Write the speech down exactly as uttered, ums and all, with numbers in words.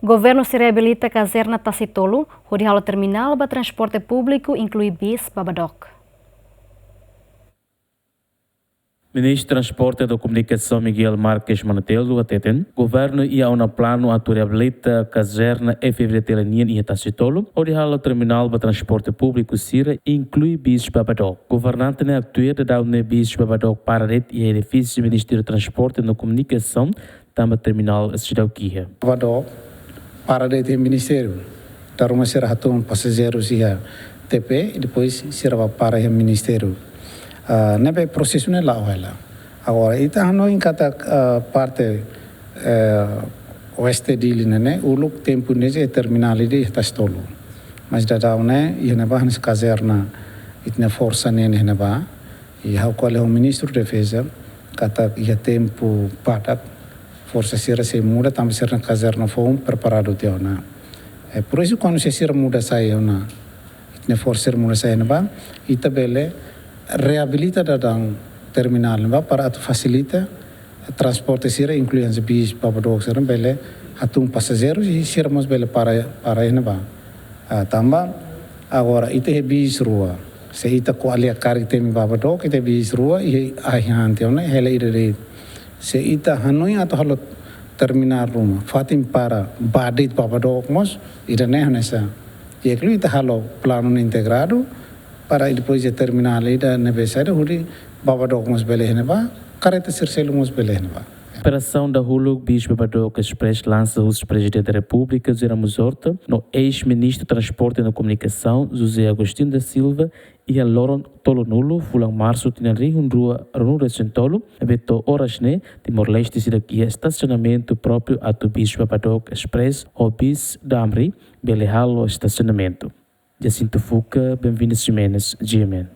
Governu sei reabilita kazerna Tasi Tolu, hodi halo terminál ba transporte públiku, inklui bis ba Badook. Ministru Transporte no Komunikasaun Miguel Marques Manutelo hateten, governu iha ona planu atu reabilita kazerna F F D T L nian iha Tasi Tolu, hodi halo terminál ba transporte públiku sira, inklui bis ba Badook. Governante ne'e atu tuir daudaun ne'e bis ba Badook para de'it iha edifísiu Ministériu Transporte no Komunikasaun, tanba terminál seidauk iha. Badook para de'it iha ministériu. Dala ruma sira hatún pasajeirus iha T P, i depois sira bá para iha ministériu. Ah, ne'ebé prosesu ne'e la'o hela. Agora, ita hanoin katak, ah, parte, eh, oeste Dili ne'e ne'e, uluk tempu ne'e terminál ida iha Tasi Tolu. Mas daudaun ne'e, iha ne'ebá hanesan kazerna, ita-nia forsa ne'e iha ne'ebá. I ha'u ko'alia ho Ministru Defeza, katak iha tempu badak, forsa sira sei muda, tanba sira-nia kazerna foun preparadu tiha ona. Eh, por isso, kuandu se sira muda sai ona, ita-nia forsa sira muda sai ne'ebá, ita bele reabilita daudaun terminál ne'ebá para atu fasilita transporte sira, inklui hanesan bis ba Badook sira bele hatún pasajeirus i sira mós bele para, para iha ne'ebá. Ah, tanba agora ita iha bis rua. Se ita ko'alia karik temi ba Badook, ita iha bis rua, iha ai han tiha ona, hela ida de'it. Se ita hanoin atu halo terminál ruma, fatin para bá de'it ba Badook mós, ida-ne'e hanesan. Iha klui ita halo planu ne'e integradu, para depois iha terminál ida ne'ebé saida hodi ba Badook mós bele iha ne'ebá, karreta sira seluk mós bele iha ne'ebá. Operasaun dahuluk bis ba Badook Express lansa husi Prezidente Repúblika José Ramos Horta no eis-Ministru Transporte no Komunikasaun José Agostinho da Silva iha loron tolunulu fulan Marsu tinan rihun rua ruanulu-resin-tolu, ne'ebé to'o oras ne'e Timor-Leste seidauk iha estasionamentu própriu atu bis ba Badook Express ho bis Damri bele halo estasionamentu. Jacinto Fuca, Benvinda Ximenes, G M N.